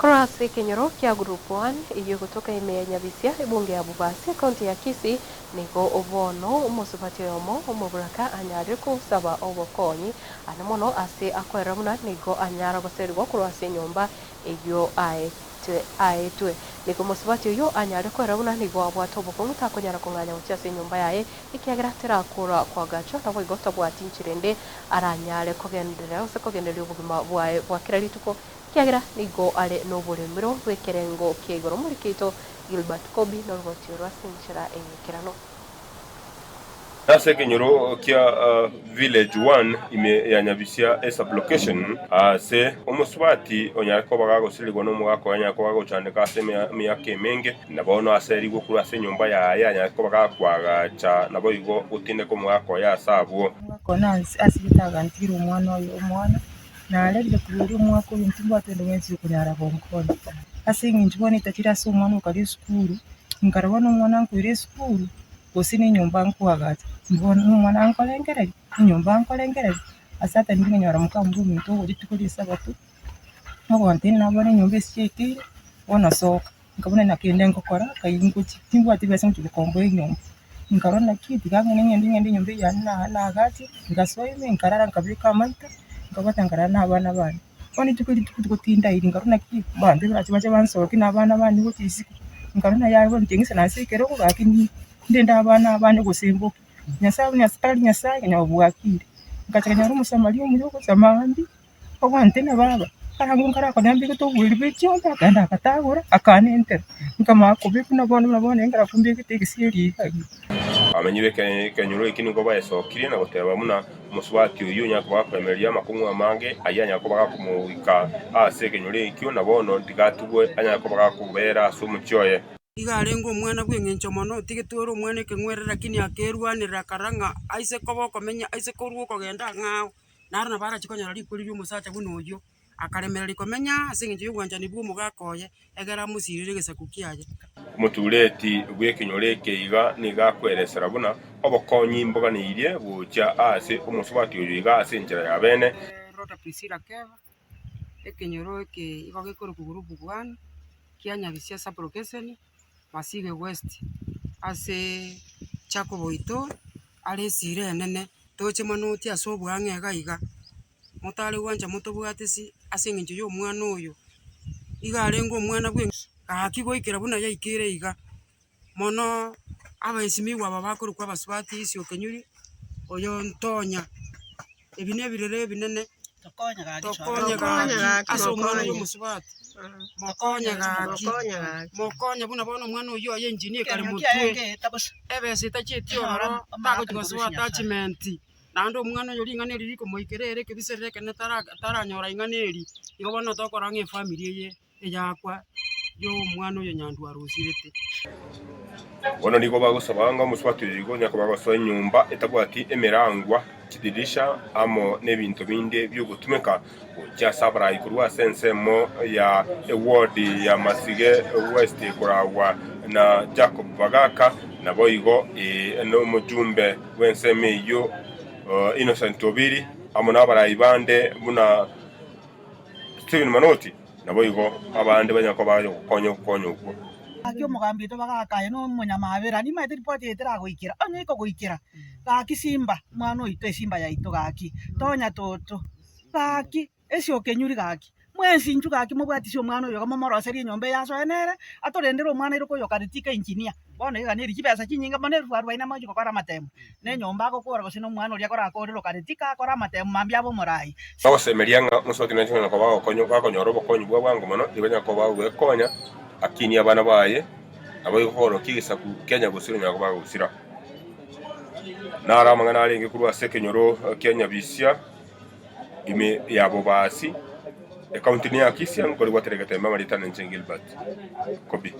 Korwa ase ekenyoro kia Group One eyio egotoka ime ya Nyabisia, ebunge ya Bobasi, ekaunti ya Kisii, nigo bono omosubati oyomo omoburaka anyarire kosaba obokonyi ande mono ase akoerera buna nigo anyara goserigwa korwa ase enyomba eyio aetwe. Nigo omosubati oyio anyarire koerera buna nigo abwate obokong'u takonyara kong'anya gochia ase enyomba yaye ekiagera terakora koagachwa naboigo tabwati nchera ende aranyare kogenderera gose kogendereria obogima bwaye bwa kera rituko Ekiagera nigo are noboremero bw'ekerengo kia igoro omoriki oito Gilbert Kobi noroboti oro ase enchera enyekeranu. Ase ekenyoro kia Village One ime ya Nyabisia esub-location, aase omosubati onyare koba gagosirigwa nomogaka oye anyare koba gagochandeka ase emiaka emenge, na bono aserigwe korwa ase enyomba yaye anyare koba gakoagacha, naboigo gotindeka omogaka oye ase abwo. Omogaka one asibete agantigera omwana oye omwana. Narerire korwa erio omwaka oyo ntimbwate onde bwensi okonyara gonkonya. Ase eng'encho bono etachire ase omwana okare esukuru, nkarora bono omwana nkoira esukuru, gose na enyomba nkoagacha, bono na omwana nkorengereria, enyomba nkorengereria, ase atari nkonyora mokamura ominto ogocha rituko ria esabato, ogontebia nabwo enyomba ase yaikeire, bono soka. Nkabuna naki inde ngokora, nkai ngochia, timbwati besa ngochia gokomboa enyomba. Nkarora naki, tiga ng'ende ng'ende ng'ende enyomba eye yane na naagachire, ngasoa ime nkarara nkabeka amaita, nkabwata nkarara na abana bane. Bono rituko rituko rituko tindairi nkarora naki, abanto barache bache bansokie na abana bane gochia isiko, nkarora naye aye bono inche ng'ise nase ekerogo gaki ndende abana abane gose mboke. Nyasaye buna tari Nyasaye onye obwakire. Ngacha nkanyora omosamaria omuya ogocha maambia. Obwante na baba, karangwe nkarakonyora mbegete oboeri bwe chiombe, akaenda agatagora, akanentera, nkamanya kobekwa buna bono buna bono nkarakwa mbegete egesieri iga iga. Abamenyi b'ekenyoro eke nigo baesokirie na goteba buna omosubati oyio onyare koba gakoemereria amakong'u amange ayio anyare koba gakomoika ase ekenyoro ekio, na bono tigatugwe anyare koba gakobera ase omochie oye. Iga arenge omwana bw'eng'encho mono, otigetwe ore omwana ekeng'werere lakini akerwanerera akarora ng'a aise koba okomenya aise korwa okogenda ang'ao. Naro nabo arachie konyora rikori ri'omosacha buna oyio, akaremereria komenya ase engencho y'obwanchani bw'omogaka oye, ekero amosirire egesaku kiaye. Omotureti bw'ekenyoro eke iga nigo akweresera buna obokonyi mboganeirie gochia ase omosubati oyo iga ase enchera ya bene. Rhoda Priscilla Keva, ekenyoro eke igo gekorokwa Group One, kia Nyabisia Sub-location, Masige West, ase Jacob oito are esira enene. Toche manoti ase oboang'e iga iga, motare gwancha motobwatisi ase eng'encho y'omwana oyo, iga arenge omwana bwe gaki goikera buna yaikeire iga. Mono abaesimigwa aba bakorokwa abasubati Isio Kenyuri, oyo Ntonya, ebi na ebirero ebinene, tokonye gaki ase omwana oyo omosubati. Mokonye gaki, mokonye buna bono omwana oyio oye engineer kare motwe, ebesa etachieti ororo, tagochi gosoa attachment, naende omwana oyo ring'ana eri rikomoikera ere ekebiserero ekenene tara taranyora ing'ana eri, igo bono tokorora ng'a efamiri eye eyakwa ya omwana oyo Nyandwara osirete. Bono nigo bagosaba ng'a omosubati oyo igo onye koba agosoa enyomba etabwati emerangwa, chidirisha, amo nebinto binde biogotumeka gochia ase abarai korwa ase ensemo ya eward ya Masige West koragwa na Jacob Bagaka naboigo nomojumbe bw'ensemo eyio Innocent Obiri amo nabarai bande buna Stephen Manoti. Naboigo abande banyare koba ayogokonya ogokonya okwo. Gaki omogambi oito bagaka aye nomonyamabera, nimaete ripoti eye teragoikera, onye ekogoikera, gaki simba, omwana oito esimba yaito gaki, tonya toto, gaki esioka enyuri gaki, mwensi inchu gaki mobwatisi omwana oyo iga momoroserie enyomba eye asoe nere, atorendere omwana aire koyoka ritika engineer, bono iga neri chibesa chinyinge mono elfu arubaini amochi gokora amatemo, na enyomba agokora gose na omwana oria akorakorere okare tika akore amatemo mambia abe omorai. Bagosemeria ng'a omosubati nache konya koba agokonyo gakonyora obokonyi bwa bwango mono, nigo anyare koba agwekonya akinie abana baye, naboigo korokia egesaku kia nyagosira onyare koba agosira. Naro amang'ana arenge korwa ase ekenyoro kia Nyabisia, ime ya Bobasi, ekaunti ne ya Kisii, nkorigwatera egetembe amarieta nenche Gilbert Kobi.